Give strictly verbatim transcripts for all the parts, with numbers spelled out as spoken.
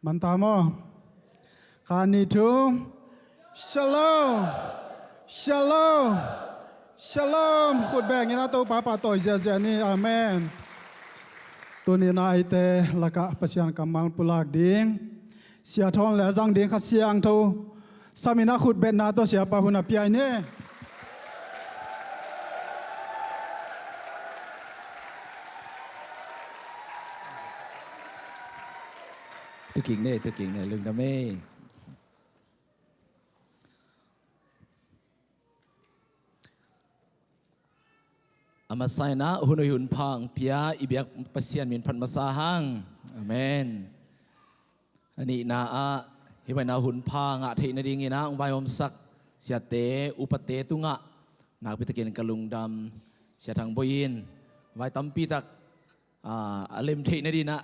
Manta maw? Khat, nih, thum. Shalom. Shalom. Shalom. Khut beng in a Topa pahtawi ziazia ni. Amen. Tuni-in a eite lakah Pasian kammal pulak ding Sia Thawn le a zang ding Kha Siangtho sam in a khutbetna tawh siapa hun a pia ni. Tukik ne, tukik ne, lungdam ei. A masa in a hun hoih hun pha hong pia i biak Pasian min phat masa hang. Amen. A nihna ah hih bangin a hun pha ngah theih nadingin a hong vaihawmsak siate, upate tungah nakpi takin ka lungdam. Sia Thang Bawi in vai tampi tak a, a lem theih nadingin a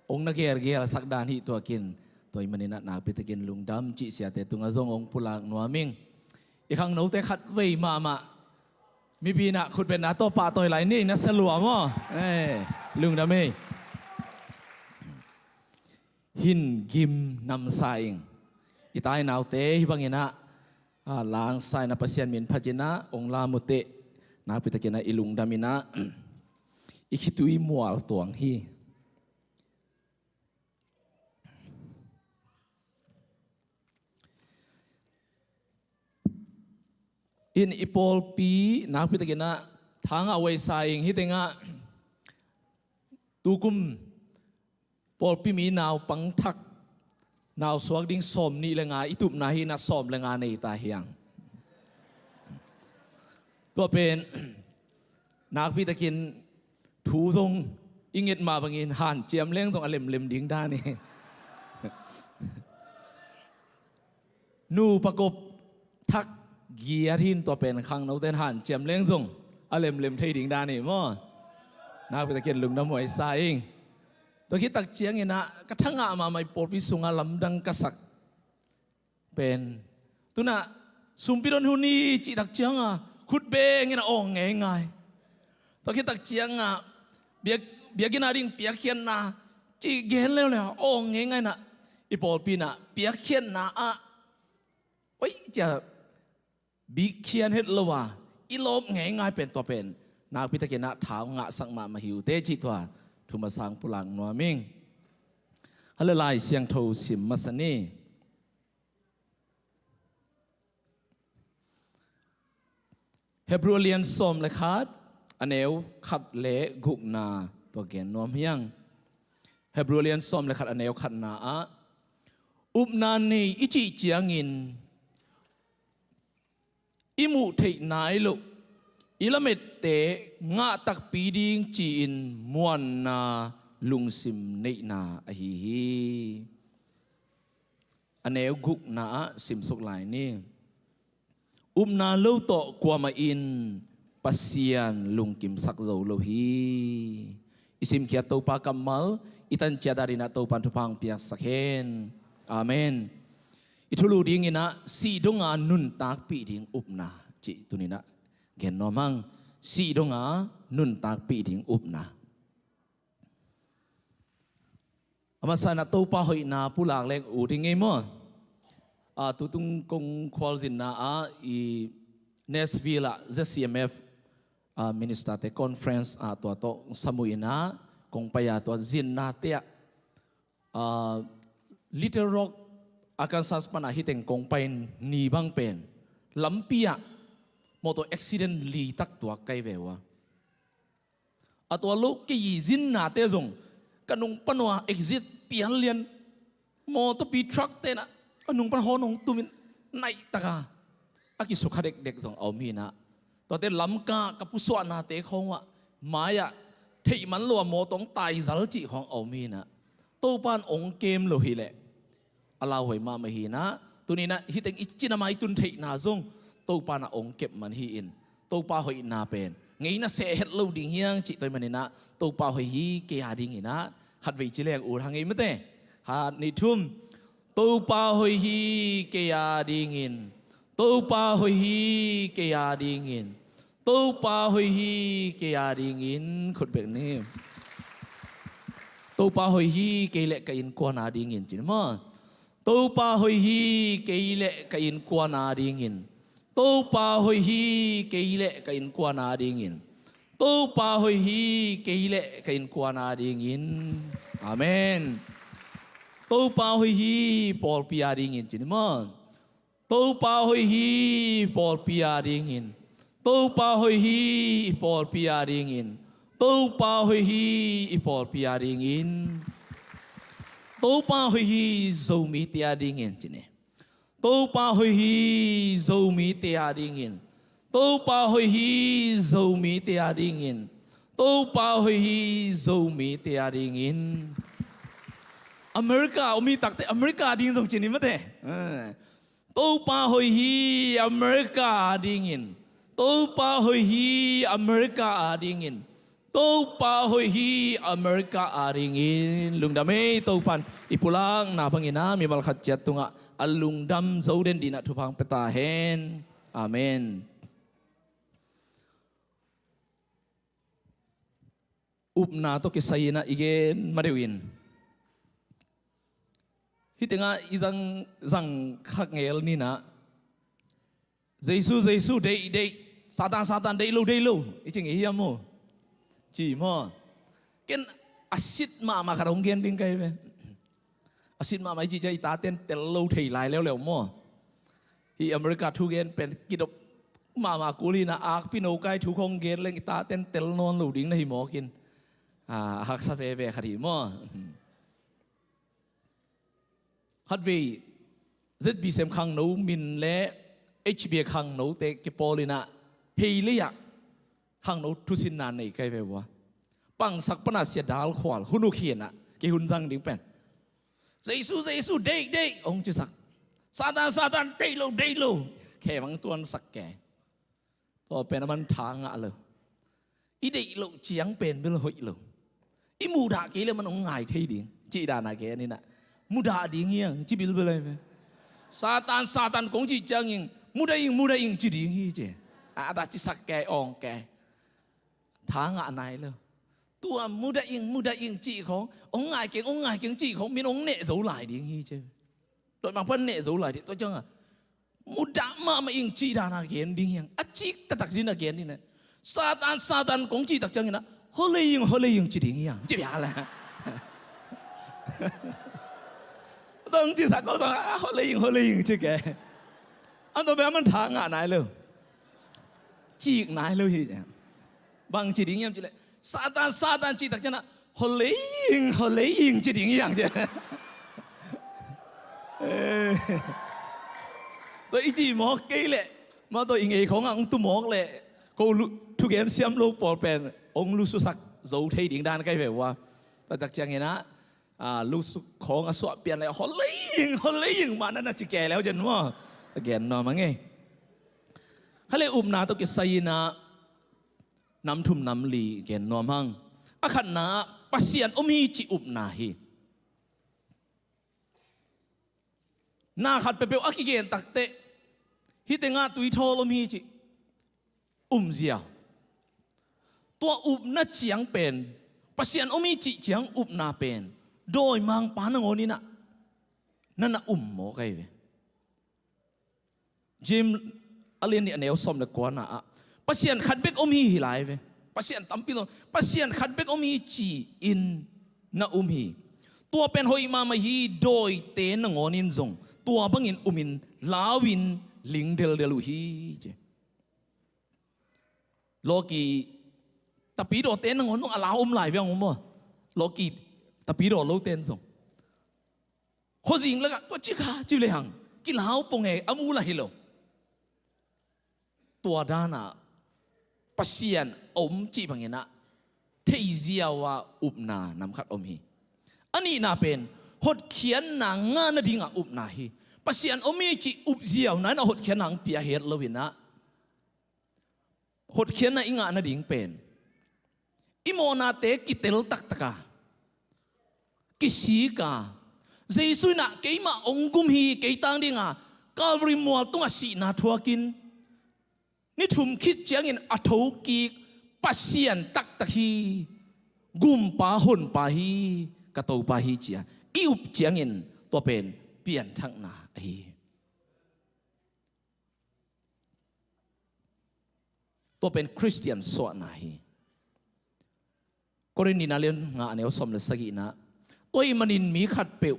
hong na gelgelsak dan hi tuakin, tua ahih manin a nakpi takin lungdam cih siate tungah zong hong pulak nuam ing. I khangnote khatvei mahmah mipi in a khutbetna tawh pahtawi lai ni, na sia lua maw? Eh, lungdam ei. Hin gim namsa ing. I tai naute hih bangin a, a, langsa in a Pasian min phat in a hong lam uh teh nakpi takin a i lungdam in a i khitui mual tuang hi. In i pawlpi nakpi takin a thangah huaisa ing. Hih tengah tukum pawlpi mi naupang thak, nau suak ding sawm nih le nga i tupna hi in a, sawm le nga nei ta hi hang. Tua pen nakpi takin thu zong i nget mah bangin hanciam leng zong a lemlem ding dan hi. Nupa kop thak giat hi in, tua pen khangnote in hanciam leng zong a lemlem thei ding dan hi maw? Nakpi takin lungdam huaisa ing. Tua khit tak ciangin a ka thangah mahmah, i pawlpi sungah lamdang ka sak pen, tu-in a sumpi don hun hi cih tak ciangah khut beng in a awng ngeingai. Tua khit tak ciangah biak, biakinn a ding piakkhiatna cih gen leuleu a awng ngeingai in a, i pawlpi in a piakkhiatna ah, oi, cia bikkhian het lo a i lawp ngeingai pen, tua pen nakpi takin a thau ngahsak mahmah hi uh teh cih tua thu masa hong pulak nuam ing. Hale, Lai Siangtho sim masa ni. Hebru a lian sawm le khat, a neu khat le gukna tua gen nuam hi hang. Hebru a lian sawm le khat, a neu khatna ah, upna nei i cih ciangin i muh theih nai loh i lamette ngah takpi ding ci-in muanna lungsim neihna ahi hi. A neu gukna ah simsuk lai ni. Upna lo tawh kuamah in Pasian lungkimsak zo lo hi. I simkhiat Topa kammal i tanciat a dingin a Topa in thupha hong piaksak hen. Amen. I thulu dingin a sih donga nuntakpih ding upna cih tuni-in a gen nuam hang. Sih donga nuntakpih ding upna. A masa in a Topa hoihna pulak leng ut ing ei maw? A, tutung kong khualzinna ah i Nashville ah Z C M F, a, Minister-te Conference, a, tua tawh sam uh in a kong pai a, tua zinnate ah, a, Little Rock, Arkansas pan a hih teng kong pai ni bang pen lampi ah mawtaw accident li tak tuak kai ve uh a. A tua lo kei zinnate zong ka nung pan uh a exit pial lian, mawtawpi truck-te in a nung pan horn hong tumin naih taka a kisukha dekdek zong a om hi in a. Tuate Lamka ka pusuahnate khawng uh ah mai-ah theih man lo a mawtaw hong taizal cih khawng a om hi in a. Topa in hong kem lo hi leh a lauhuai mahmah hi in a, tuni-in a hih teng i cinam a i tun theihna zong Topa in a hong kep man hi in, Topa hoihna pen ngeina seh het lo ding hi hang cih tua ahih manin a, Topa hoih hi kei a dingin a, khatvei ci leng ut hang ei mate. Khat, nih, thum. Topa hoih hi kei a dingin. Topa hoih hi kei a dingin. Topa hoih hi kei a dingin. Khut beng ni. Topa hoih hi, kei le ka innkuan a dingin, ci ni maw. Topa hoih hi, kei le ka innkuan a dingin. Topa hoih hi, kei le ka innkuan a dingin. Topa hoih hi, kei le ka innkuan a dingin. Amen. Topa hoih hi, pawlpi a dingin, ci ni maw. Topa hoih hi, pawlpi a dingin. Topa hoih hi, i pawlpi a dingin. Topa hoih hi, i pawlpi a dingin. Topa hoih hi, Zomite a dingin, ci ni. Topa hoih hi, Zomite a dingin. Topa hoih hi, Zomite a dingin. Topa hoih hi, Zomite a dingin. America a om hi takte, America a ding zong ci ni mate. Eh. Topa hoih hi, America a dingin. Topa hoih hi, America a dingin. Topa hoih hi, America a dingin. Lungdam ei, Topan i pulakna bangin a mimal khat ciat tungah a lungdam zo den dinah thupha pia ta hen. Amen. Upna tawh kisai inah i gen ma deuh in, hih tengah i zang, zang khak ngel ninah, "Jesu, Jesu, deih, deih. Satan, Satan, deih lo, deih lo," i ci ngei hiam maw? Ci maw? Ken a sit mahmah khat hong gen ding ka hi ve. A sit mahmah i cih ciang i taten tel lo thei lai leuleu maw? Hih America thugen pen kidop mahmah kul hi inah, akpi no kai thu khong gen leng i taten tel nawn lo ding na hi mawk in, a haksa veve khat hi maw? Khatvei Z B C M khangno min le H B A khangnote kipawl inah, hei lei ah khangno thusinna nei ka hi ve ua. Pangsak pana Sia Dal Khual, hun uh khian ah kei hun zang ding pen, "Jesu, Jesu, deih, deih," hong cisak. "Satan, Satan, deih lo, deih lo." Khe bang tuansak ke. Tua pen a man tha ngah lo. I deih loh ciang pen bel hoih lo. I mudah kei le man hong ngai thei ding, cih dana gen inah, "Mudah ding hiang," ci bilbel ahi ve. "Satan, Satan," kong cih ciangin, "Mudah ing, mudah ing," ci ding hi ci. A, a ta cisak ke, awng ke. Tha ngah nai lo. Tua "Mudah ing, mudah ing," cih khong, "Hong ngai keng, hong ngai keng," cih khong min hong neh zo lai ding hi ci. Tua mangpan neh zo lai ding. Tua ciangah, "Mudah mahmah ing," cih dana gen ding hiang. A cik taktak dina gen dina. "Satan, Satan," kong cih tak ciangin ah, "Hua lei ing, hua lei ing," ci ding hiang. Ci bia la. Tong ci sak ko tong, "Ah, hua lei ing, hua lei ing," ci ke. An to bia man tha ngah nai lo. Cik nai lo hi. Bang ci ding hiam ci le, "Satan, Satan," cih tak ciangin ah, "Hua lei ing, hua lei ing," ci ding hiang ci. Eh. Tua i ci mawk kei leh, ma tua i ngei khong ah hong tu mawk leh, ko lu, thugen siam lo pawl pen hong lususak zo thei ding dan ka hi ve ua. Tua tak ciangin ah, a, lusu khong a suah pian leh, "Hua lei ing, hua lei ing," mah na na ci ke leu cian maw. A gen nuam a ngei. Kha le upna tawh kisai inah nam thum nam li gen nuam hang. A khatna ah Pasian om hi cih upna hi. Na khat peuhpeuh a kigen takteh, "Hih tengah tuithawl om hi," cih um ziau. Tua upna ciang pen, Pasian om hi cih ciang upna pen, dawimangpa nangawn inah na na um mawk ahi ve. James a lian nih a neu sawm le kuana ah, "Pasian khat bek om hi," hi lai ve. Pasian tampi lo, "Pasian khat bek om hi," ci-in na um hi. Tua pen hoih mahmah hi, dawite nangawn in zong tua bangin umin lau-in ling deldel uh hi ci. Lawki tapidawte nangawn zong a lau om lai ve ang maw. Lawki tapidaw lote in zong khuazing lakah tua cik a ci lehang kilau pong e, a mu lah hi lo. Tua danah Pasian a om cih bangin ah thei ziau a upna nam khat om hi. A nihna pen hotkhiatna ngah nadingah upna hi. Pasian om hi cih up ziau na in a hotkhiatna hong pia het lo inah, hotkhiatna i ngah nading pen i mawhnate kitel taktaka, kisika, Jesu inah keimah hong gum hi, kei tang dinga Calvary mual tungah sihna thuakin, ni thum khit ciangin a thokik Pasian taktak hi, gumpa honpa hi, ka Topa hi ci-a i up ciangin tua pen pianthakna ahi hi. Tua pen Khristian suahna hi. Korin nihna lian nga a neu sawm le sagihna, tua ahih manin mi khatpeuh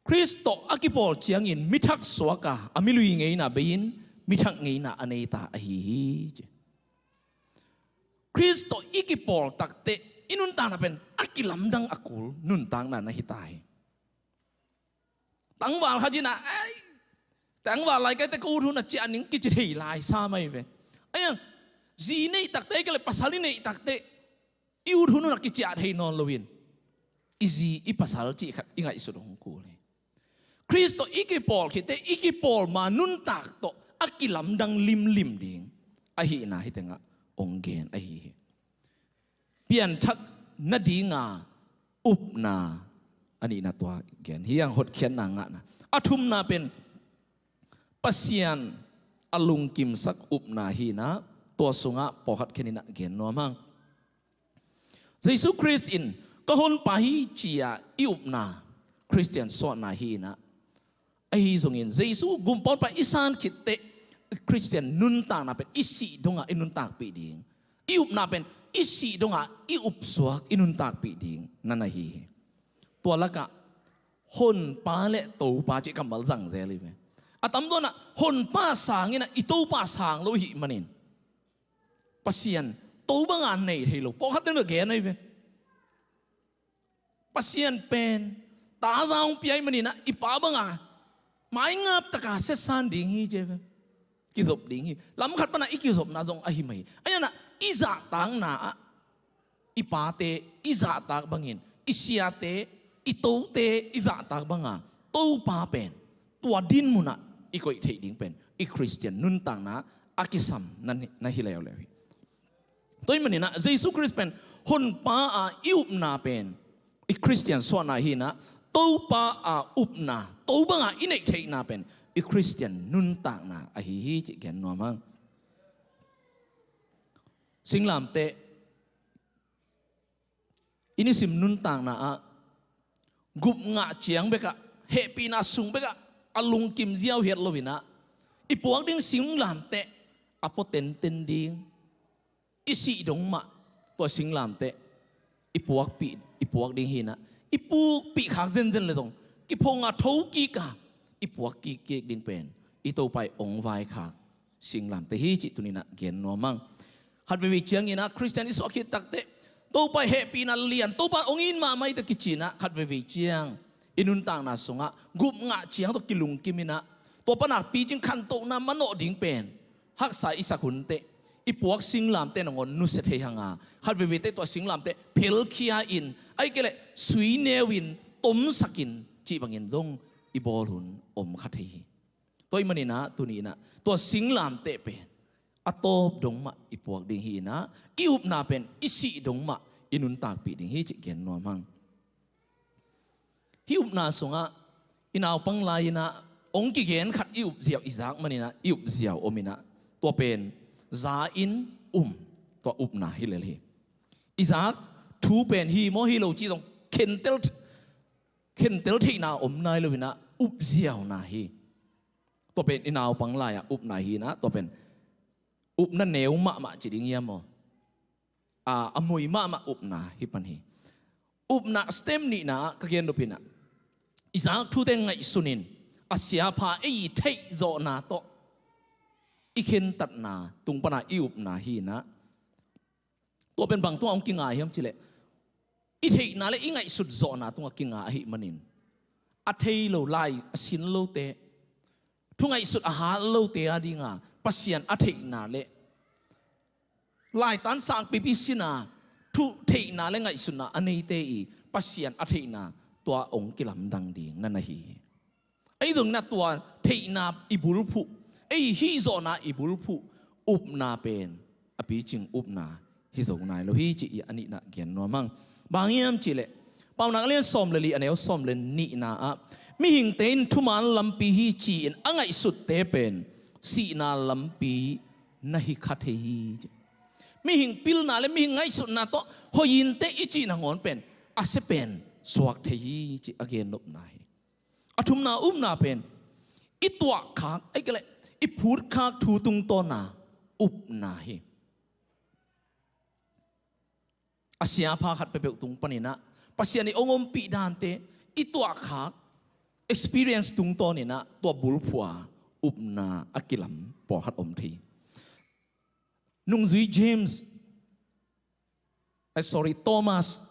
Khrist tawh a kipawl ciangin mi thak suak a, a milui ngeina bei-in mi thak ngeina a nei ta ahi hi, ci. Khrist tawh i kipawl takteh i nuntakna pen a kilamdang a kul nuntakna na hi ta hi. Tangval khat in ah, "Ai, tangval lai ka hite, ka ut hun a ciah ning," kici thei lai sa mai ve. Ai-a, zi neih takteh, ahih kei leh pasal i neih takteh i ut hun hun a kiciah thei nawn loin i zi i pasal cih khat i ngaihsut hong kul hi. Khrist tawh i kipawl khitteh i kipawl ma nuntak tawh a kilamdang limlim ding ahihna hih tengah hong gen ahi hi. Pianthak nadinga upna a nihna tua gen hi hang, hotkhiatna ngahna. A thumna pen Pasian a lungkimsak upna hi-in ah, tua sungah pawlkhat khen in ah gen nuam hang. Jesu Khrist in ka Honpa hi ci-a i upna Khristian suahna hi-in ah, ahi zongin Jesu gumpa Honpa i san khitteh Khristian nuntakna pen i sih dongah i nuntakpih ding, i upna pen i sih dongah i upsuak i nuntakpih ding na na hi hi. Tua lakah Honpa le Topa cih kammal zang zel hi ve. A tamzaw in ah Honpa sang in ah i Topa sang lo i hih manin Pasian to banga nei thei lo. Pawlkhat ten bel gen ahi ve. Pasian pen ta za hong pia ahih manin ah i pa banga maingap taka siatsan ding hi ci-a ve. Kizop ding hi. Lam khat pan ah i kizopna zong ahi mah hi. Ahih hang ah i zahtakna ah i pate i zahtak bangin, i siate, i tote i zahtak banga Topa pen tua dinmun ah i koih theih ding pen i Khristian nuntakna a kisam na, na hi leuleu hi. Tua ahih manin ah Jesu Khrist pen Honpa a i upna pen i Khristian suahna hi-in ah, Topa a upna, to banga i neih theihna pen i Khristian nuntakna ahi hi cih gen nuam hang. Singlamteh i nisim nuntakna ah gupngah ciang bekah, hehpihna sung bekah a lungkim ziau hiat lo-in ah, i puak ding singlamteh a pua tenten ding, i sih dong mah tua singlamteh i puakpih, i puak ding hi-in ah, i pukpih khak zenzen le zong kiphong a, thokik a, i puak kikkik ding pen i Topa i hong vaikhak singlamteh hi cih tuni-in ah gen nuam hang. Khat veivei ciangin ah Khristian i suah khit takteh Topa i hehpihna lian, Topa hong it mahmah hi ta kici-in ah, khat veivei ciang i nuntakna sungah gupngah ciang tawh kilungkim in ah, tua pan a picing khantohna manawh ding pen haksa i sak hun teh i puak singlamteh nangawn nusia thei hang a, khat veivei teh tua singlamteh phelkhia in, ahih kei leh sui neu in, tomsak in cih bangin zong i bawl hun om kha thei hi. Tua ahih manin ah tuni-in ah tua singlamteh pen a tawp dong mah i puak ding hi-in ah, i upna pen i sih dong mah i nuntakpih ding hi cih gen nuam hang. Hih upna sungah i naupang lai-in ah hong kigen khat i up ziau, Isaac manin ah i up ziau om in ah, tua pen za in um, tua upna hi lel hi. Isaac thu pen hi maw hi lo cih zong khentel, khentel theihna om nai lo-in ah up ziauna hi. Tua pen i naupang lai-a upna hi-in ah, tua pen upna neu mahmah ci ding hiam maw? A, a mui mahmah upna hi pan hi. Upna step nihna ah ka gen nop in ah, Isaac thute ngaihsun in a siapha ei i theih zawhna tawh i khentatna tung pan a i upna hi-in ah, tua pen bang tungah hong kinga hiam cih leh, i theihna le i ngaihsut zawhna tungah kinga ahih manin, a thei lo, lai a sin lote, thu ngaihsut a hat lote a dinga Pasian a theihna le laitan sangpipi sin a thu theihna le ngaihsutna a neite i Pasian a theihna tua hong kilamdang ding na na hi hi. Ahi zongin ah tua theihna i bulphuh, ei hih zawhna i bulphuh upna pen a picing upna hi zo nai lo hi cih i a nihna gen nuam hang. Bang hiam cih leh, Paunak a lian sawm le li, a neu sawm le nihna ah, mihingte in thuman lampi hi ci-in a ngaihsutte pen sihna lampi na hi kha thei hi. Mihing pilna le mihing ngaihsutna tawh hoih inteh i cih nangawn pen a sia pen suak thei hi cih a gennopna hi. A thumna upna pen i tuahkhak, ahih kei leh i phutkhak thu tungtawna upna hi. A siapha khat peuhpeuh tung paninah Pasian i ong ompih dante i tuahkhak experience tungtawninah tua bulphua upna a kilam pawlkhat om thei. Nungzui James, eh, sorry, Thomas,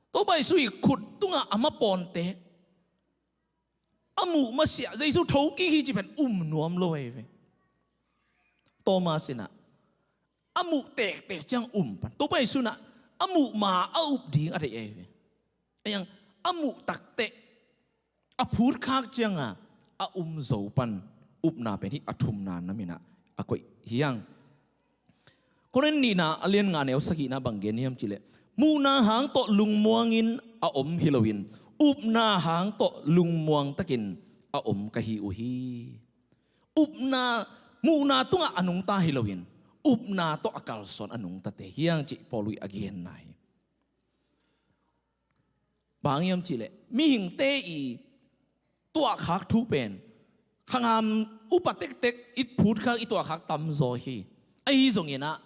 Topa Jesu i khut tungah a mapawnte a muh masiah Jesu thokik hi ci pen um nuam lo ahi ve. Thomas inah a muh tektek ciang um pan, Topa Jesu inah a muh ma a up ding a deih ahi ve. Ahi zongin a muh takteh a phutkhak cianga a um zo pan upna pen hih a thumna naminah a koih hi hang. Korin nihna a lian nga neu sagihna bang gen hiam cihleh, muhna hang tawh lungmuangin a om hi loin upna hang tawh lungmuang takin a om ka hi uh hi. Upna, muhna tungah a nungta hi loin upna tawh a kalsuan a nungtate hi hang cih Paul i a genna hi. Bang hiam cihleh mihingte i tuahkhak thu pen khangam upa tektek i phutkhak i tuahkhak tamzaw hi. Ahi zonginah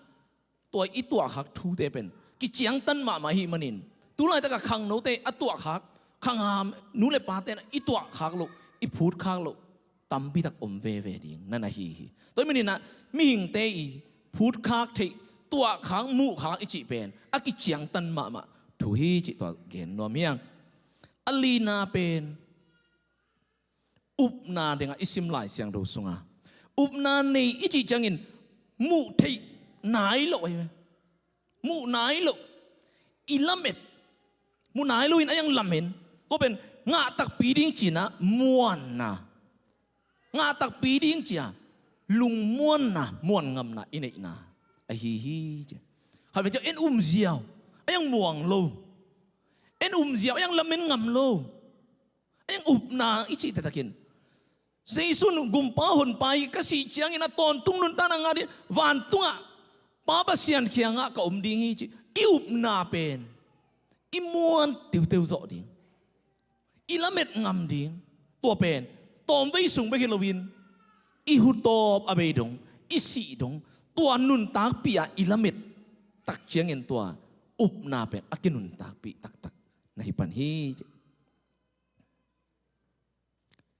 tua i tuahkhak thute pen kiciangtan mahmah hi manin, tu laitakah khangnote a tuahkhak, khangam nu le pate inah i tuahkhak loh, i phutkhak loh tampitak om veve ding na na hi hi. Tua hi maninah mihingte i phutkhak theih, tuahkhak, muhkhak i cih pen a kiciangtan mahmah thu hi cih tua gen nuam hi hang. A lina pen upna dingah i sim Lai Siangtho sunga upna nei i cih ciangin muh theih nai loh ahi ve. Muh nai loh, i lamet, muh nai loin a yang lamen, tua pen ngah takpi ding cihna muanna, ngah takpi ding cia lungmuanna, muanngamna i neihna ahi hi ci. Khat ve cia en um ziau a yang muang lo, en um ziau a yang lamen ngam lo, a yang upna i cih taktakin Jesu in gumpa honpa hi, ka sih ciangin a tawntung nuntakna ngah ding, vantungah Pa Pasian kiangah ka om ding hi ci i upna pen i muan tiuteu zawh ding, i lamet ngam ding. Tua pen tawmvei sung bek hi loin i hutawp a bei dong, i sih dong, tua nuntakpih a i lamet tak ciangin tua upna pen a kinuntakpih taktak na hi pan hi.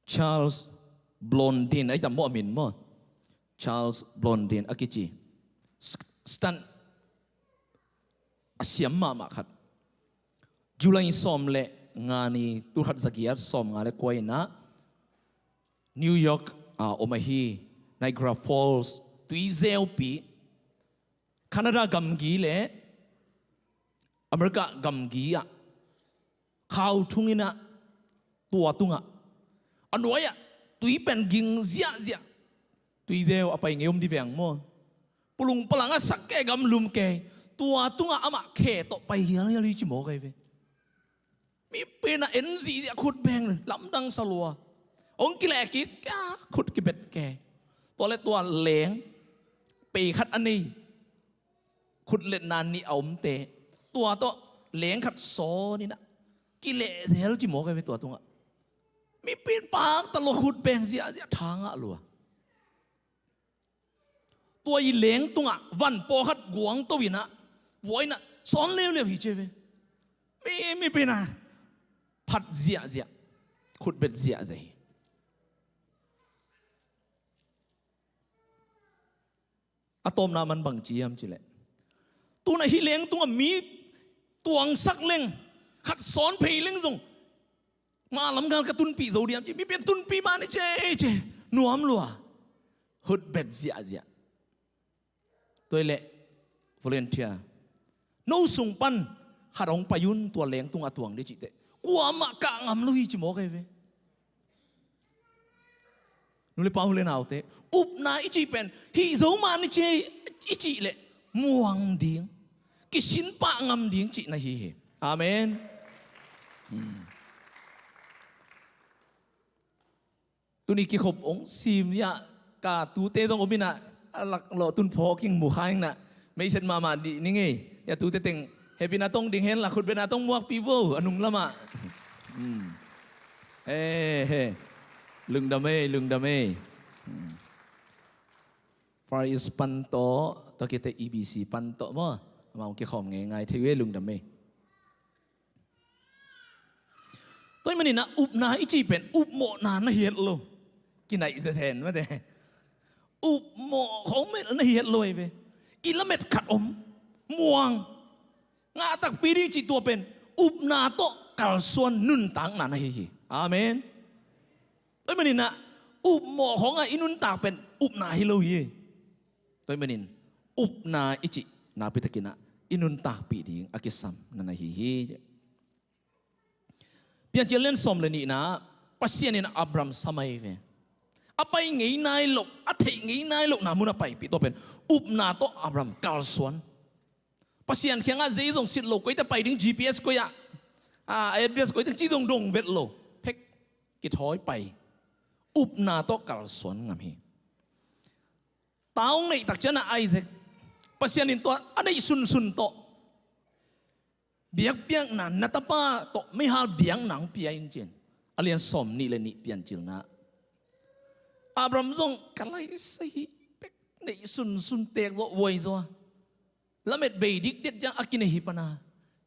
Charles Blondin, a hi tam maw a min maw? Charles Blondin a kici, s-, stunt a siam mahmah khat. July sawm le nga ni, tulkhat zagiat sawmnga le kua inah New York a om ahi, Niagara Falls tuizeupi, Canada gamgi le America gamgi ah khau thunginah tua tungah a nuai-ah tui pen ging ziahziah, tuizeu a pai ngei om di veng maw? Pulung palang a sak kei, gamlum kei, tua tungah amah khe tawh pai hialhial hi ci mawk ahi ve. Mi pen a en zihziah khut beng lamdang sa lua. Hong kileh kik, kia khut kibet kei. Tua le tua leng pei khat a nei, khutletna nih a omte, tua tawh leng khat sawn inah kileh zel ci mawk ahi ve tua tungah. Mi pen pakta lua, khut beng ziahziah, tha ngah lua. Tua i leng tungah van pawlkhat guangto inah, vua inah sawn leuleu hi ci ve. Mi, mi pen a phat ziahziah, khutbet ziahziah hi. A tawpna man bang ci hiam cihleh, tunah hih leng tungah mi tuangsak leng, khat sawn phei leng zong, ma lamgal ka tunpih zo diam ci, mi pen tunpih mah ni cece, nuam lua, hutbet ziahziah. Tua hi leh volunteer, no sung pan khat hong pai un, tua leng tungah tuang dih cihteh kuamah kah ngam lo hi ci mawk ahi ve. Nu le pa, u le naute, upna i cih pen hih zo mah ni ci, i cih leh muang ding, kisin pah ngam ding cihna hi hi. Amen. Hmm. Tuni kikhop hong sim ya, ka tute zong om inah, a lak lawh tun phawk ing, mu kha ing nah, meiset mahmah dih ning ei. Ya tute teng Hehpihna tawh ding hen la, khutbetna tawh muakpih vo a nung lamah. He he. Lungdam ei, lungdam ei. Far East pan tawh, tua khit teh E B C pan tawh maw, amau kikhawm ngeingai thei uh ei, lungdam ei. Tua ahih manin ah upna i cih pen upmawhna na hi het lo. Kinaih zet hen mate. Upmawh khawng mel na hi het lo ei ve. I lamet khat om, muang. Ngah takpi ding cih tua pen upna tawh kalsuan nuntakna na hi hi. Amen. Tua ahih manin ah upmawh khawngah i nuntak pen upna hi lo hi. Tua ahih manin upna i cih nakpi takin ah i nuntakpih ding a kisam na na hi hi. Piancil lian sawm le nihna ah Pasian in Abraham sam ahi ve. A pai ngei nai loh, a theih ngei nai lohna mun a paipih tua pen upna tawh Abraham kalsuan. Pasian kiangah zei zong sit lo, koi teh pai ding, G P S koi ah, a address koi teh ci zong dong vet lo. Phek, kithawi pai. Upna tawh kalsuan ngam hi. Ta hong neih tak ciangin ah Isaac, Pasian in tua a neih sunsun tawh biakpiakna, na tapa tawh meihal biakna hong pia in ci-in a lian sawm nih le nih Piancilna ah. Abraham zong ka laisai hi pek, neih sunsun, teek zaw, vuai zaw a, lamet bei dikdek ciang a kinei hi pan a,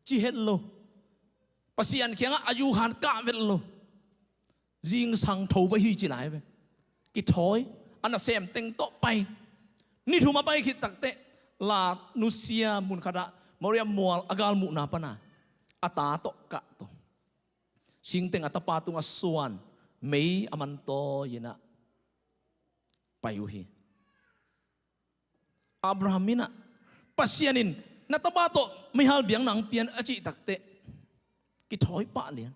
ci het lo. Pasian kiangah a yu han kah vet lo. Zingsang tho bek hi ci lai ve. Kithawi, a nasem teng tawh pai. Ni thum a pai khit tak teh, la nusia mun khat ah Moria mual a galmuhna pan a, a ta tawh kah tawh, singteng a tapa tungah suan, mei a man tawi in ah pai uh hi. Abraham in ah, Pasian in na tapa tawh meihal biakna hong pia in a cih tak teh kithawi pah lian.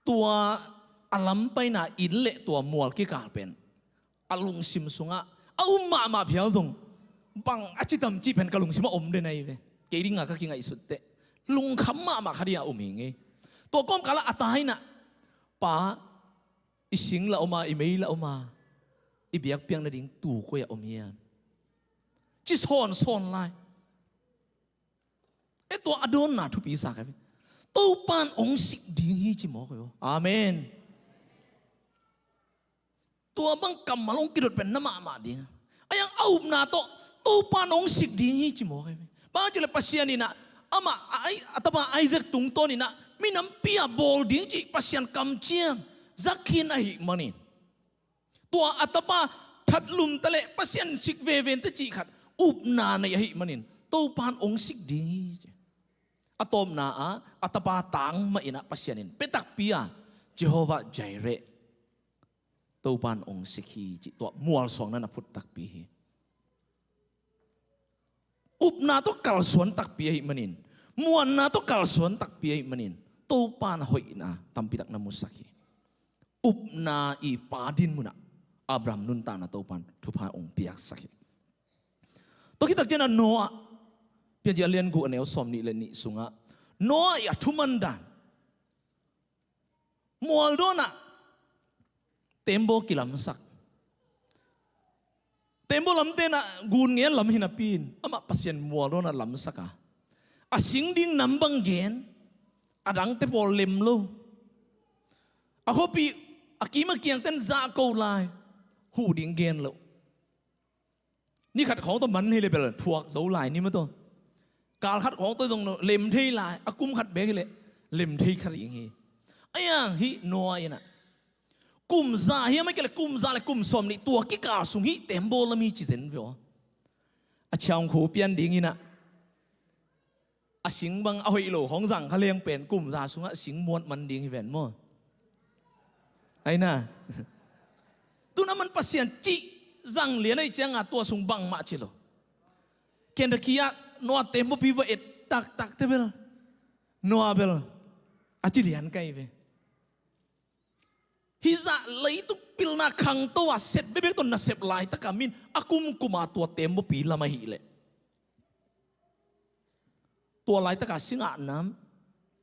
Tua a lam paina inn le tua mual kikal pen a lungsim sungah a um mahmah phial zong, bang a ci tam cih pen ka lungsim ah om den ahi ve. Kei dingah ka kingaihsut teh lungkham mahmah kha dingah um hi ngei. Tua kawmkal ah a ta in ah, Pa, i sing lah om a, i mei lah om a, i biakpiak nading tuu koi ah om hiam? Ci sawnsawn lai. E, tua a dawnna thupi sa ka hi. Topa'n hong sik ding hi ci mawk hi aw. Amen. Tua bang kammal hong kidot pen na mahmah ding a, a yang a upna tawh Topa'n hong sik ding hi ci mawk hi. Bang ci leh Pasian in ah amah a, a tapa Isaac tungtawn in ah minampi a bawl ding cih Pasian kamciam za khin ahih manin, tua a tapa that lum ta leh Pasian sik veve in teh cih khat upna nei ahih manin Topa'n hong sik ding hi ci. A tawpna ah a tapa tang mah in ah Pasian in pia takpi a, Jehovah Jireh, Topa'n hong sik hi cih tua mualsuang na na phut takpi hi. Upna tawh kalsuan takpi ahih manin, muanna tawh kalsuan takpi ahih manin, Topa'n a hoihna tampi tak na musak hi. Upna i pa din munah Abraham nuntakna Topa'n thupha hong piaksak hi. Tua khit tak ciangin ah Noah, Piancil a lian guk a neu sawm nih le nih sungah Noah i a thuman dan. Mualdawn ah tembaw kilamsak. Tembaw lamte in ah gun ngen lam hi napi in amah Pasian mualdawn ah lamsak a, a sing ding nam bang gen, a dangte pawl lem lo. A khuapi a kim a kiangte in zahko lai, huh ding gen lo. Ni khat khawng tawh man hi leh bel thuak zo lai ni maw tawh. Kal khat khawng tawh zong lem thei lai, a kum khat beek hi leh lem thei kha ding hi. A yang hih Noah in ah kum za hiam, ahih kei leh kum za le kum sawm nih tua kikal sung hih tembaw lam hi ci zen ve aw. A ciang khu pian ding in ah, a sing bang a hoih lo khawng zang kha leng pen kum za sungah sing muat man ding hi ven maw? Ai na. Tun a man Pasian cih zang lian ahih ciangin tua sung bangmah ci lo. Kentucky ah Noah tembaw pi va et taktak teh bel, Noah bel a ci lian ka hi ve. Hih zah leitung pilna khangto a sep bekbek tawh nasep laitak a, min a kumkum a tua tembaw pi lam ahih leh, tua laitak a singah nam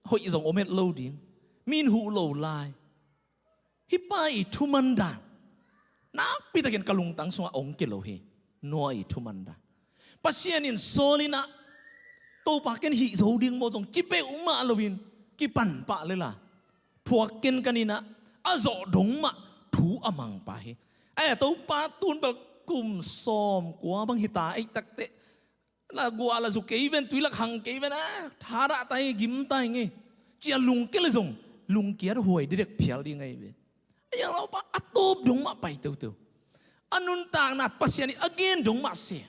hoih zong om het lo ding, min huh lo lai. Hih pa i thuman dan nakpi takin ka lungtang sungah hong kilo hi. Noah i thuman dan. Pasian in Saul in ah, Topa ken hih zo ding maw zong ci peuhmah loin kipan pah lel a, thuak kenkan in ah, a zawh dong mah thu a mang pa hi. Ai, Topa tun bel kum sawm kua bang hi ta ei takteh, la guah la zu kei ven, tui lak hang kei ven, a thadah ta hi, gim ta hi ngei, ci-a lungkia le zong lungkiat huai didek phial ding ahi ve. A yang laupa a tawp dong mah pai teuteu, a nuntakna Pasian in a gen dong mah sem,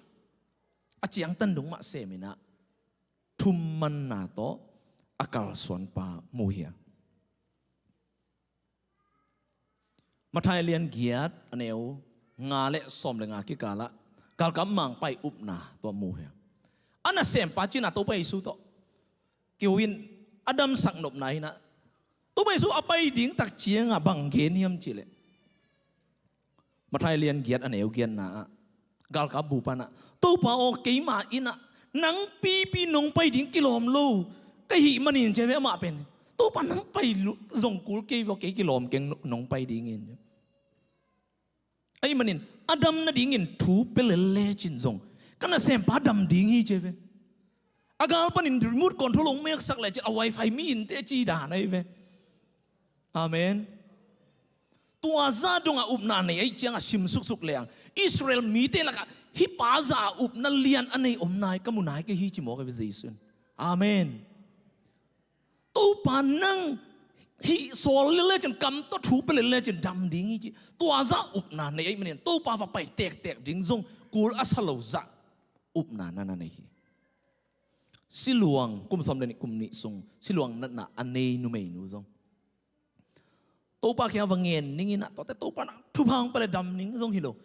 a ciangtan dong mah sem in ah, thummanna tawh a kalsuanpa mu hi a. Matthai lian giat, a neu nga le sawm le nga kikalah galkap mangpa' upna tua mu hi a. A nasempa cina Topa Jesu tawh kiho in a damsak nopna hi in ah, Topa Jesu a pai ding tak ciangah bang gen hiam cih leh, Matthai lian giat, a neu giatna ah galkap bupa in ah, "Topa aw, keima in ah nang pipi nong pai ding kilawm lo ka hih manin," ci a ve, amah pen, "Topa, nang pai zong kul kei ve aw, kei kilawm keng, nong pai dingin." Ahih manin a dam nadingin thu pia lel lecin zong ka nasempa dam ding hi, ci a ve. A gal panin remote control hong meksak lecin a wifi mi innte ci dan ahi ve. Amen. Tua zah dongah upna nei ahih ciangah sim suksuk leng, Israel mite lakah hih pa zah upna lian a nei om nai ka mu nai kei hi, ci mawk ahi ve Jesu in. Amen. "Topa, nang hih sawl lel lecin, kam tawh thu pia lel lecin dam ding hi," ci. Tua zah upna nei ahih manin Topa va pai tektek ding zong kul a sa lo zah upna na na nei hi. Siluang, kum sawm le nih, kum nih sung siluang natna a nei numeinu zong Topa kiang va ngen ning in ah, tuate Topa in ah thupha hong pia le dam ning zong hi lo,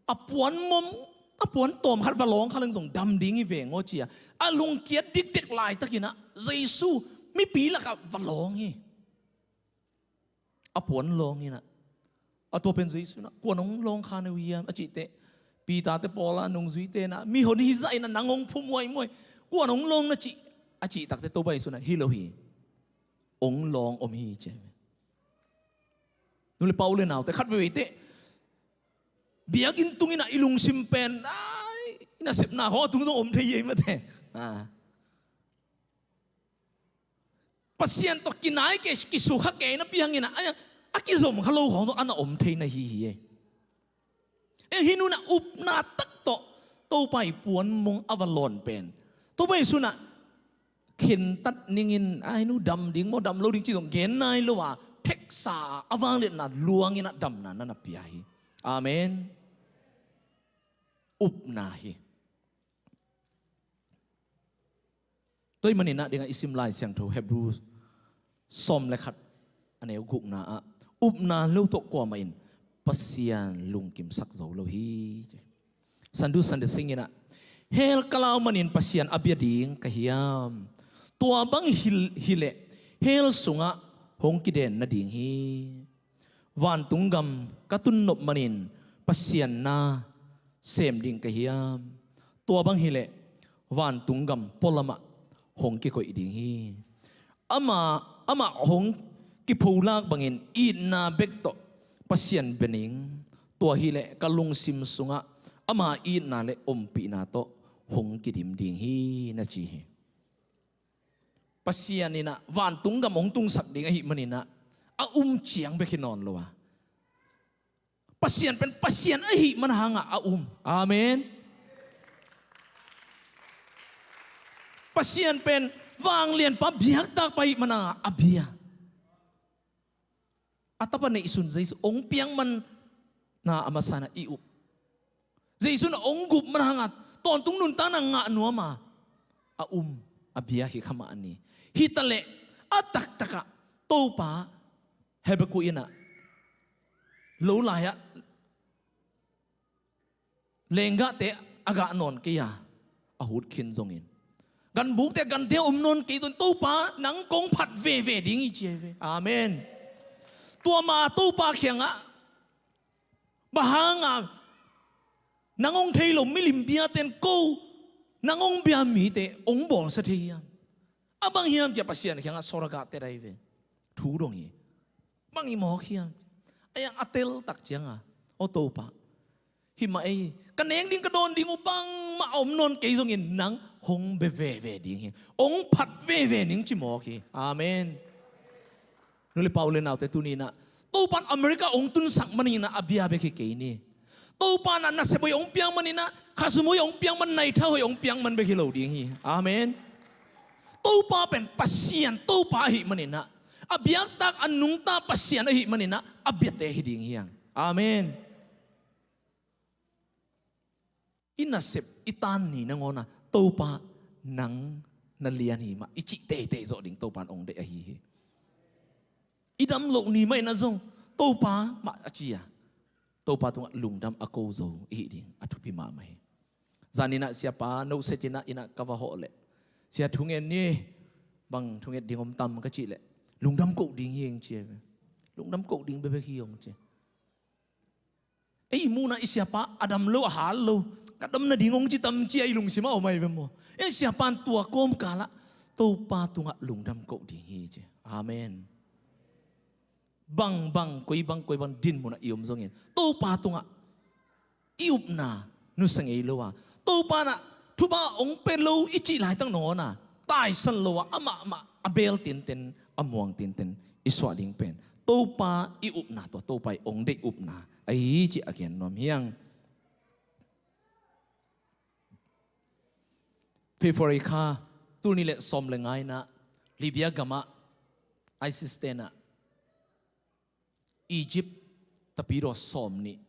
a puan mom, a puan tawm khat va lawng kha leng zong dam ding hi veng aw, ci a, a lungkiat dikdek laitakin ah Jesu mipi lakah va lawng hi. A puan lawng in ah, a tua pen Jesu in ah, "Kuan hong lawng kha na uh hiam?" a cih teh, Peter te, Paul a, nungzuite in ah, "Mihon hi zah in ah nang hong phum huaimuai, kuan hong lawng na cih?" a cih tak teh Topa Jesu in ah, "Hi lo hi, hong lawng om hi," ci a hi. Nu le pa, u le naute, khat veivei teh biakinn tung in ah i lungsim pen, ai, i nasepna khawng a tung zong om thei hi ei mate. Ah. Pasian tawh kinai kei, kisukha kei napi hangin ah, ai, a kizom kha lo khawng zong a na om thei na hi hi ei. E, hih nu in ah upna tak tawh Topa ii puan mong a va lawn pen, Topa Jesu in ah khentat ning in, "Ai, hih nu dam ding maw, dam lo ding," ci zong gen nai lo a, pheksa a, a vangliatna luang in ah damna na na pia hi. Amen. Upna hi. Tua ahih manin ah, dingah i sim Lai Siangtho Hebru sawm le khat, a neu gukna ah, "Upna lo tawh kuamah in Pasian lungkimsak zo lo hi," ci. Sandu Sande Singh in ah, "Hell ka lau manin Pasian a bia ding ka hiam? Tua bang hi, hi leh hell sungah hong kiden nading hi. Vantung gam ka tun nop manin Pasian na sem ding ka hiam? Tua bang hi leh vantung gam pualamah hong kikoih ding hi. Amah, amah hong kipholak bangin itna bek tawh Pasian bia ning. Tua hi leh ka lungsim sungah ama itna le ompihna tawh hong kidim ding hi," na ci hi. Pasian in ah vantung gam hong tungsak ding ahih manin ah, a um ciang bek hi nawn lo a, Pasian pen Pasian ahih man hangah a um. Amen. Pasian pen vanglianpa, biaktakpa ahih man hangah a bia. A tapa neihsun Jesu hong piang man na a masa in ah i up. Jesu in ah hong gup man hangah tawntung nuntakna ngah nuam a, a um, a bia hi kha mah ni. Hi ta leh a taktakah Topa, Habakkuk in ah, lo lai-ah lenggahte a gah nawn kei a, a hut khin zongin, ganbukte, gante a om nawn kei zongin, "Topa, nang kong phat veve ding hi," ci a hi ve. Amen. Tua ma Topa kiangah, "Bang hanga nang hong thei lo milim biate in ko nang hong bia mite hong bawlsia thei hiam? A bang hiam?" ci a Pasian kiangah sawltakte a dai ve. Thu dong hi. "Bang i mawk hiam?" A yang a teltak cianga, "Aw Topa, Hi mah ei, ka nek ding ka dawn ding uh bangmah a om nawn kei zongin nang hong bia veve ding hi. Hong phat veve ning ci mawk hi. Amen. Nu le pa, u le naute, tuni-in ah Topa'n America hong tunsak manin ah a bia bek hi kei ni. Topa'n ah nasep hoih hong piak manin ah, khasum hoih hong piak man, naitha hoih hong piak man bek hi lo ding hi. Amen. Topa pen Pasian Topa ahih manin ah, a biaktak a nungta Pasian ahih manin ah a biate hi ding hi hang. Amen. I nasep, i tan ni nangawn ah Topa nang na lian hi mah i cih teitei zawh ding Topa'n hong deih ahi hi. I dam loh ni mah in ah zong Topa mah a ci a, Topa tungah lungdam a ko zo i hih ding a thupi mahmah hi. Zanin ah siapa noset in ah, inn ah ka va hawh leh, "Sia, thungen ni, bang thunget ding om tam?" ka cih leh, "Lungdam koh ding hi ing," ci a ve. "Lungdam koh ding bekbek hi," hong ci. Ei, i muhna i siapa a dam lo, a hal lo, ka dam nading hong ci tam ci a i lungsim ah om ahi ve maw. Ei, siapa'n tua kawmkal ah Topa tungah lungdam koh ding hi ci. Amen. Bangbang, koi bang, koi bang dinmun ah i om zongin Topa tungah i upna nusia ngei lo a, Topa'n ah thupha hong pia lo i cih laitak nangawn ah taisan lo a, amah mah a beel tinten, a muang tinten i suah ding pen Topa i upna, tua Topa i hong deih upna ahi hi cih a gen nuam hi hang. February kha, tul nih le sawm le nga-in ah Libya gam ah ISIS te'n ah Egypt tapidaw sawmnih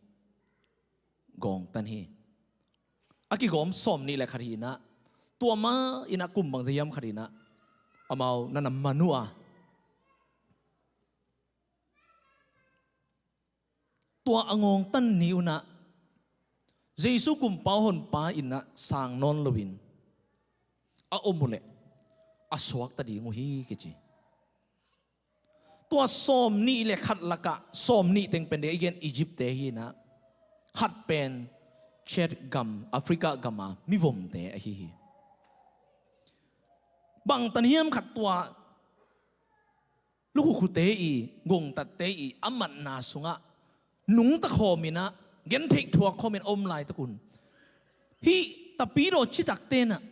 gawngtan hi. A kigawm sawmnih le khat hi-in ah, tua ma-in ah kum bangzah hiam khat hi-in ah amau na na man uh a, tua a gawngtan ni un ah Jesu Gumpa Honpa in ah sang nawn loin a om uh leh a suakta ding uh hi kici. Tua sawmnih le khat lakah sawmnih teng pen dei a i gen Egypt-te hi-in ah, khat pen Chad gam, Africa gam a mivomte ahi hi. Bangtan hiam khat tua lukhukhute i, gongtatte i a matna sungah nungta khawmin ah, gentheih thuak khawmin a om laitak un, hih tapidaw citakte'n ah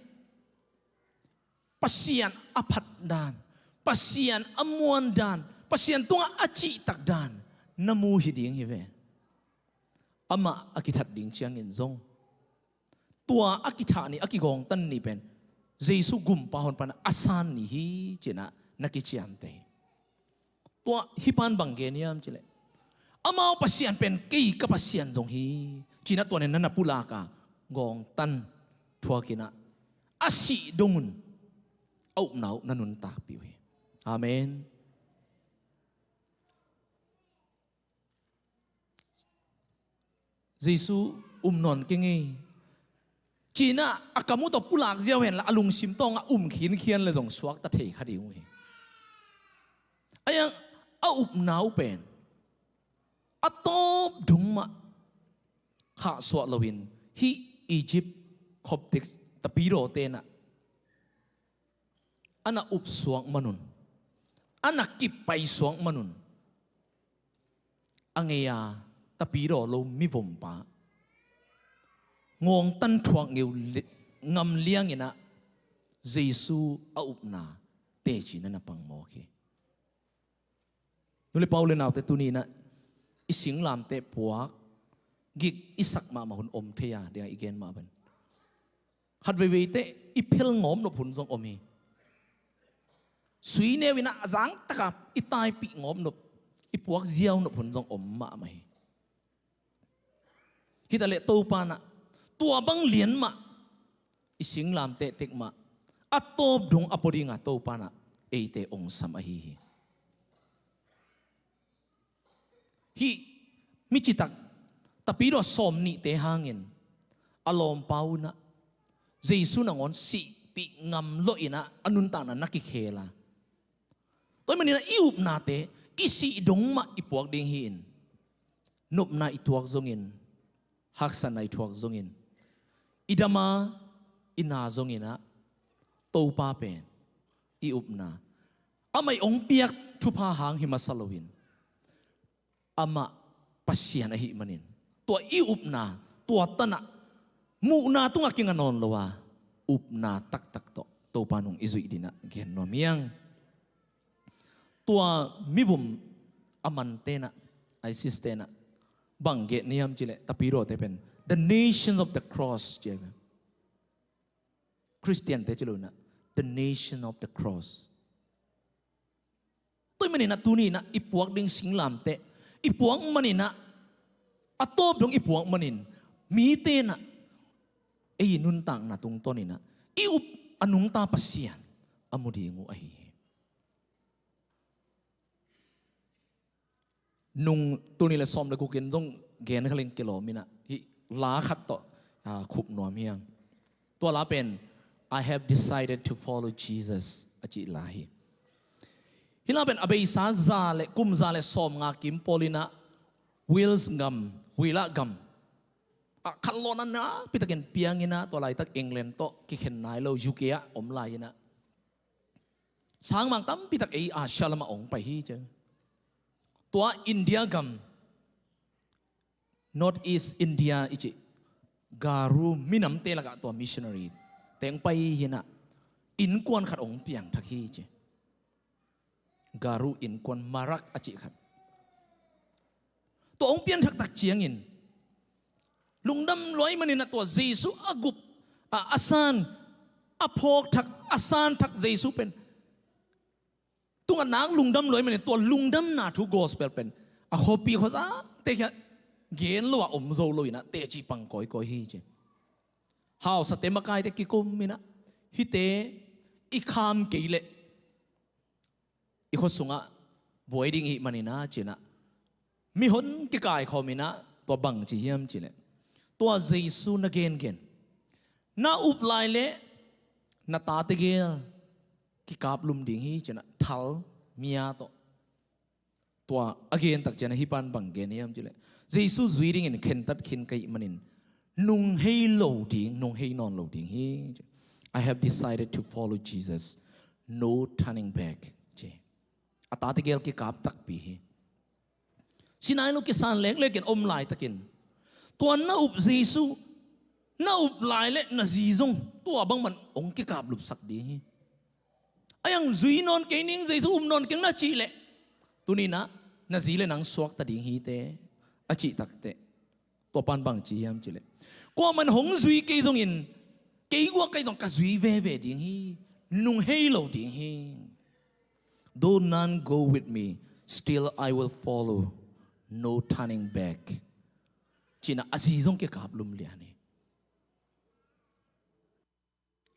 Pasian a phat dan, Pasian a muan dan, Pasian tungah a cihtak dan na mu hi ding hi ve. Amah a kithat ding ciangin zong, tua a kithah ni, a kigawngtan ni pen Jesu Gumpa Honpa in ah a san ni hi ci-in ah na kiciamteh hi. Tua hih pa'n bang gen hiam cih leh, amau Pasian pen kei ka Pasian zong hi ci-in ah tua nen na na pulak a, gawngtan thuakin ah a sih dong un a upna uh na nuntakpih uh hi. Amen. Jesu um nawn keng ei ci-in ah a kam uh tawh pulak ziau hen la, a lungsim tawngah um khinkhian leh zong suakta thei kha ding uh hi. A yang a upna uh pen a tawp dong mah khahsuah loin hih Egypt Coptic tapidawte'n ah a na upsuak man un, a na kippaisuak man un, a ngei-a tapidaw lo mivompa gawngtan thuak ngei uh le-, ngam liangin ah Jesu a upna teci na na pang mawk hi. Nu le pa, u le naute, tuni-in ah i singlamteh puak gik i sak mahmah hun om thei a, ding a i gen mah bang, khat veivei teh i phel ngawp nop hun zong om hi. Sui neu-in ah a zangtak a i taipih ngawp nop, i puak ziau nop hun zong om mahmah hi. Hi ta leh Topa'n ah tua bang lian mah, i singlamteh tek mah a tawp dong a pua ding a Topa'n ah eite ong sam ahi hi. Hih mi citak tapidaw sawmnihte hangin a lawmpa un ah Jesu nangawn sihpih ngam lawhin ah a nuntakna na kikhel a, tua ahih manin ah i upnate i sih dong mah i puak ding hi-in, nopna i tuak zongin, haksatna i thuak zongin, i dam a, i na zongin ah Topa pen i upna, amah i ong piak thupha hang hi masa loin, amah Pasian ahih manin tua i upna, tua tanah muhna tungah kinga nawn lo a, upna taktak tawh Topa nung i zuih dinah gen nuam hiang. Tua mivum a man tenah, ISIS tenah bang gen hiam cileh, tapidaw te pen the nations of the cross ci a, Christian te ci lo inah, the nation of the cross. Tua ahih maninah tuninah i puak ding singlamteh i puak maninah, a tawp dong i puak manin mitenah ei i nuntakna tungtawninah i up a nungta Pasian a mu ding uh ahi hi. Nung tuni le sawm le gukin zong gen khalin kilawm inah hih la khat tawh, ah, khup nuam hiang. Tua la pen, "I have decided to follow Jesus," a cih la hi. Hih la pen a beisa za le kum za le sawm nga kim pawl inah Wales gam, Wales gam, ah, khanlawhna nakpi takin piang inah, tua laitak England tawh kikhen nai lo, UK ah om lai inah sangmang tampi tak ei Asia lamah ong pai hi ci. Tua India gam, North East India i cih, Garo minamte lakah tua missionary teng pai hi inah, innkuan khat ong piangthak hi ci. Garo innkuan, Marak a cih khat. Tua ong pianthak tak ciangin lungdam lua ahih maninah tua Jesu a gup, a, a san, a phawkthak, a santhak Jesu pen tungah nak lungdam lua ahih manin tua lungdamna thu, gospel pen a khuapi khuazate kiangah gen lo a om zo lo inah teci pang kawikawi hi ci. Hausate makaite kikum inah, hihte i kham kei leh i khua sungah buai ding i hih maninah ci inah mihon kikaikhawm inah, tua bang ci hiam cileh, tua Jesu na gengen, na up lai leh na ta tegel kikaplum ding hi ci inah, thal mia tawh tua a gen tak ciangin hih pan bang gen hiam cileh, Jesu zui dingin khentat khin ka hih manin nung hei lo ding, nung hei nawn lo ding hi. "I have decided to follow Jesus. No turning back," ci. A ta tegel kikap takpi hi. Sinai lo kisan leklekin om laitakin tua na up Jesu, na up lai leh na zi zong tua bangman ong kikaplupsak ding hi. A yang zui nawn kei ning, Jesu um nawn kei ning na cih leh, tuninah na zi le nang suakta ding hi teh, a cih takteh, tua pan bang ci hiam cileh, kuaman hong zui kei zongin kei guak kei zong ka zui veve ding hi. Nung hei lo ding hi. "Though none go with me, still I will follow. No turning back," ci inah a zi zong kikaplum lian hi.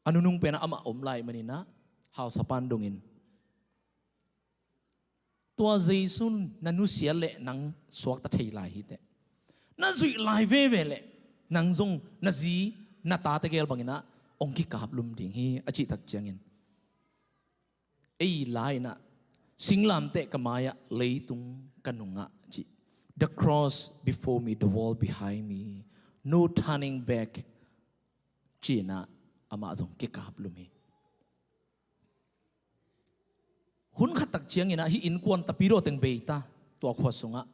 A nunung penah amah om lai maninah hausa pan dongin, tua Jesu na nusia leh nang suakta thei lai hi teh, na zuih lai veve leh nang zong na zi na ta tegel banginah ong kikaplum ding hi, a cih tak ciangin, ei lai inah, "Singlamteh ka mai-ah, leitung ka nungah," ci. "The cross before me, the world behind me. No turning back," ci inah amah zong kikaplum hi. Hun khat tak cianginah hih innkuan tapidaw teng bei ta, tua khua sungah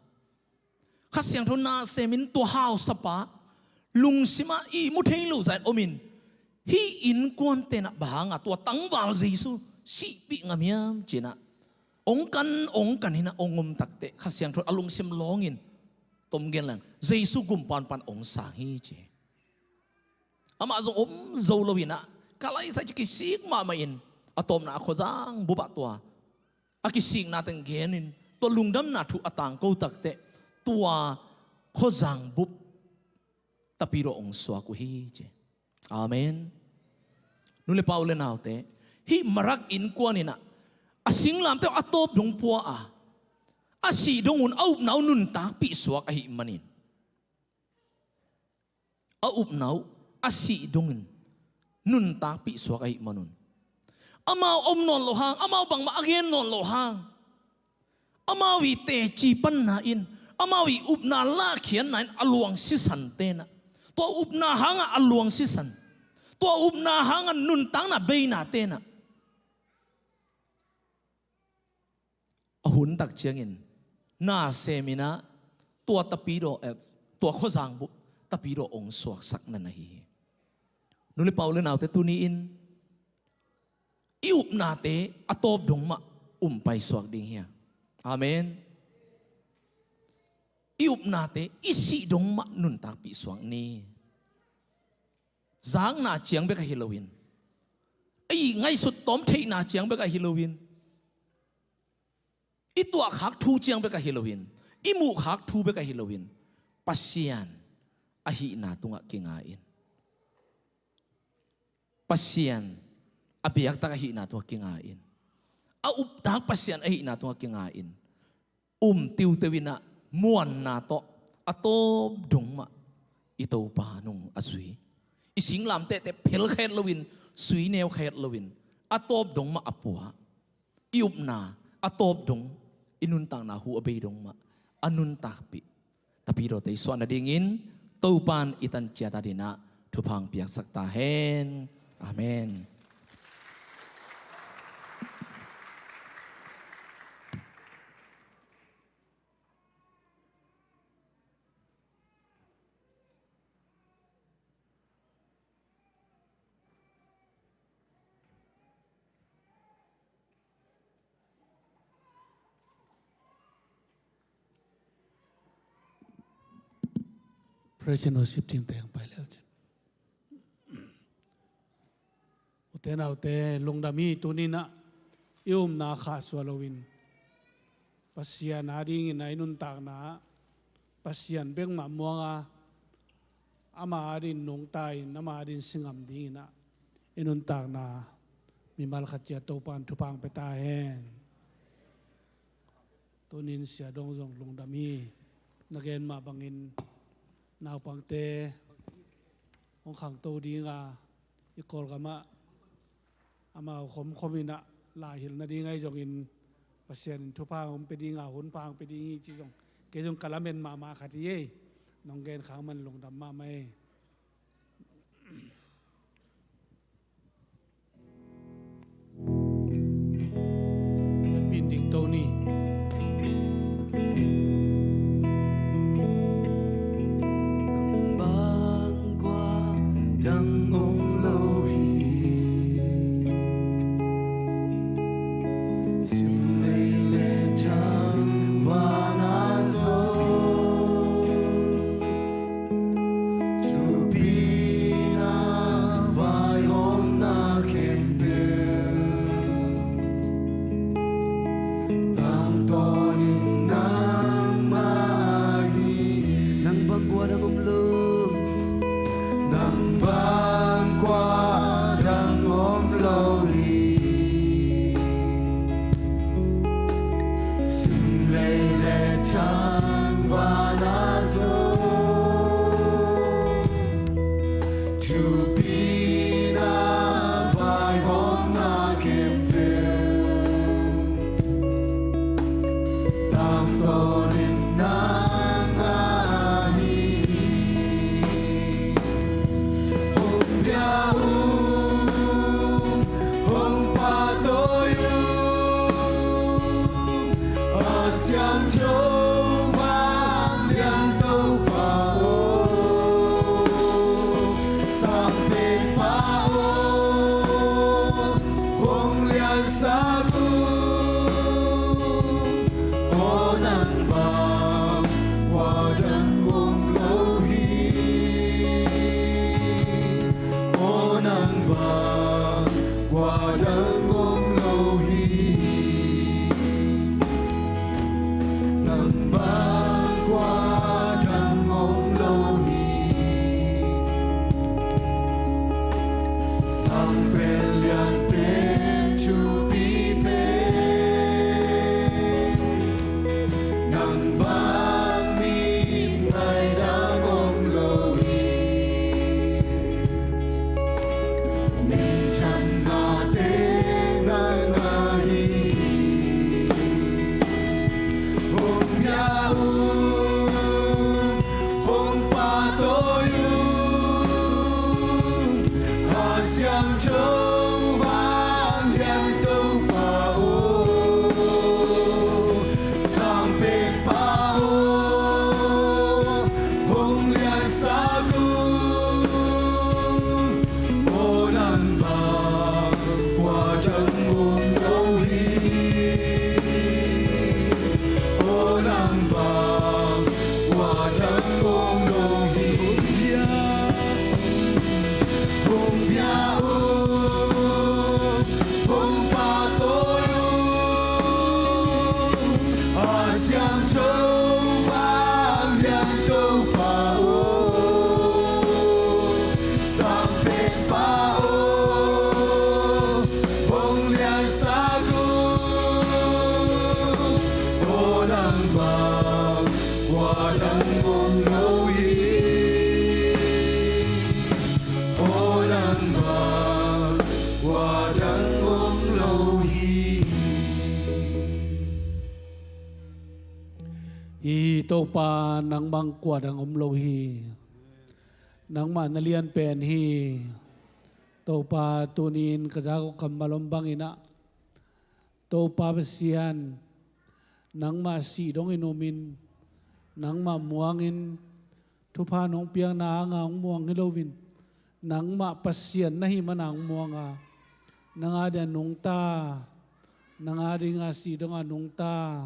Kha Siangtho na semin tua hausapa lungsimah ihmu thei lo zah in omin, hih innkuan tenah bang hanga tua tangval Jesu sihpih ngam hiam ci inah ong kan, ong kan hinah ong om takteh Kha Siangtho a lungsim lawngin, tom gen leng, Jesu gumpan pan ong sang hi ci. Amah zong om zo lo inah, ka laisai ci kisik mahmah in, a tawpna a khuazang bupah tua a kisikna teng genin, tua lungdamna thu a tangko takteh tua khuazang bup tapidaw ong suak uh hi ci. Amen. Nu le pa, u le naute, hih Marak innkuan inah a singlamteh a tawp dong pua a, a sih dongun a upna uh nuntakpih suak ahih manin, a upna uh a sih dongin nuntakpih suak ahih manun, amau om nawn loh hang, amau bangmah a gen nawn loh hang, amau i teci panna in, amau i upna lahkhiatna in a luang sisan tenah, tua upna hangah a luang sisan, tua upna hangah nuntakna beina tenah a hun tak ciangin na seminah tua tapidaw, eh, tua khuazang bup Tapidaw hong suaksak na na hi hi. Nu le pa, u le naute, tuni-in i upnate a tawp dong mah um paisuak ding hi a. Amen. I upnate i sih dong mah nuntakpih suak ni. Zakna ciang bek ahi loin, i ngaihsut tawm theihna ciang bek ahi loin, i tuahkhak thu ciang bek ahi loin, i muhkhak thu bek ahi loin, Pasian ahihna tungah kinga in. Pasian a biaktak ahihna tungah kinga in. A uptak Pasian ahihna tungah kinga in. Um tiuteu in ah, muanna tawh a tawp dong mah i Topa nung a zui. I singlamtehte phel kha het loin, sui neu kha het loin, a tawp dong mah a pua. I upna a tawp dong, i nuntakna hu a bei dong mah a nuntakpih Tapidawte i suah nadingin Topa'n i tan ciat adingin ah thupha hong piaksak ta hen. Amen. Praise and worship team te hong pai le uh cin. Ute naute, lungdam hi. Tuni-in ah i upna khahsuah loin Pasian adingin ah i nuntakna ah Pasian bek mah muang a, ama adingin nungta in, ama adingin si ngam dingin ah i nuntakna mimal khat ciat Topa'n thupha hong pia ta hen. Tuni-in Sia Dong zong lungdam hi. Na gen mah bangin naupangte hong khangto ding a, i Kawlgam ah amau khomkhom in ah lai hilh nading ahi zongin Pasian in thupha hong pia ding a, hun pha hong pia ding hi ci zong kei zong ka lamen mahmah khat hi ei. Nong gen khak man lungdam mahmah ei. Vekpi in dingto ni. Nang bang kua dang om lo hi. Sim lei le thang vana zo. Thupina vaihawmna khempeuh tangtawnin nangmah ahi. Nang bang kua dang om lo. Nang bang kua dang om lo hi. Sim lei le thang vana zo. Thupina vaihawmna khempeuh tangtawnin nangmah ahi. Hong pia un, hong pahtawi un, a siangtho vanglian Topa aw, Sang Pengpa aw, hong liansak un. Aw nang bang kua dang om lo hi. Aw nang bang kua dang om lo hi. Nang Hi Topa, nangmah kua dang om lo hi. Nangmah na lian pen hi. Topa, tuni-in ka zak uh kammal om bangin ah, Topa Pasian, nangmah sih dongin umin, nangmah muangin, thupha nong piakna hanga hong muang hi loin, nangmah Pasian na hih mana hong muanga, nang a dinga nungta, nang a dinga sih donga nungta,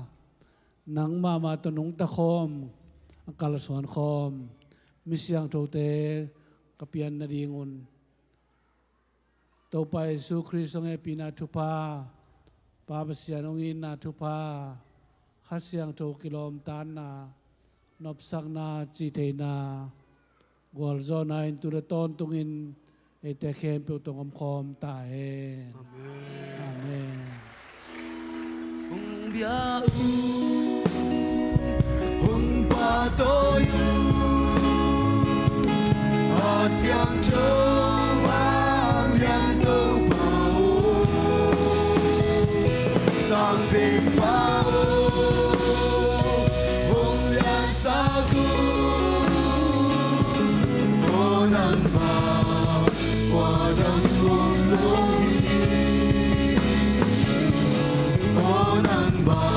nangmah mah tawh nungta khawm, a kalsuan khawm mi siangthote ka pian nadingun, Topa Jesu Khrist hong hehpihna thupha, Pa Pasian hong itna thupha, Kha Siangtho kilawmtatna, nopsakna, cihtheihna, gualzawhna in tu le tawntungin eite khempeuh tawh omkhawm ta hen. Amen. Amen. Hong bia un, hong pahtawi un, Kha Siangtho Vanglian Topa aw, Sang Penpa aw, hong liansak un, aw nangmah kua dang om lo hi, aw nangmah